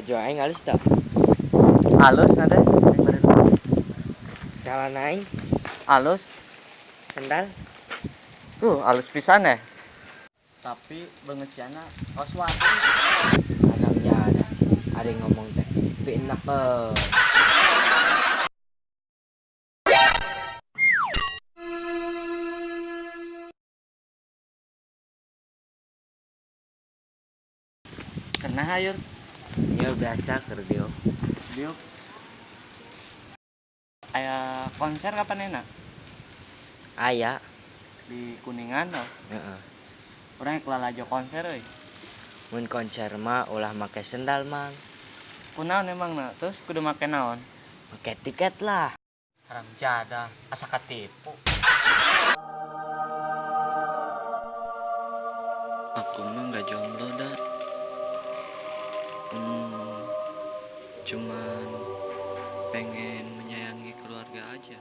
Baju aing halus tak? Halus ada. Celana aing halus. Sendal. Halus pisan ya. Tapi beungeut siana kos wae. Adam jada. Ada yang ngomong teh. Enak. Kena hayur. Ya biasa keur diuk. Diuk. Aya konser kapan enak? Aya. Di Kuningan loh. Heeh. Urang lalajo konser euy. Mun konser mah ulah make sendal mang. Kunaon emang na? Terus kudu make naon? Make tiket lah. Haram jadah, asa katipu. Aku mah nggak jomblo dah. Cuman pengen menyayangi keluarga aja.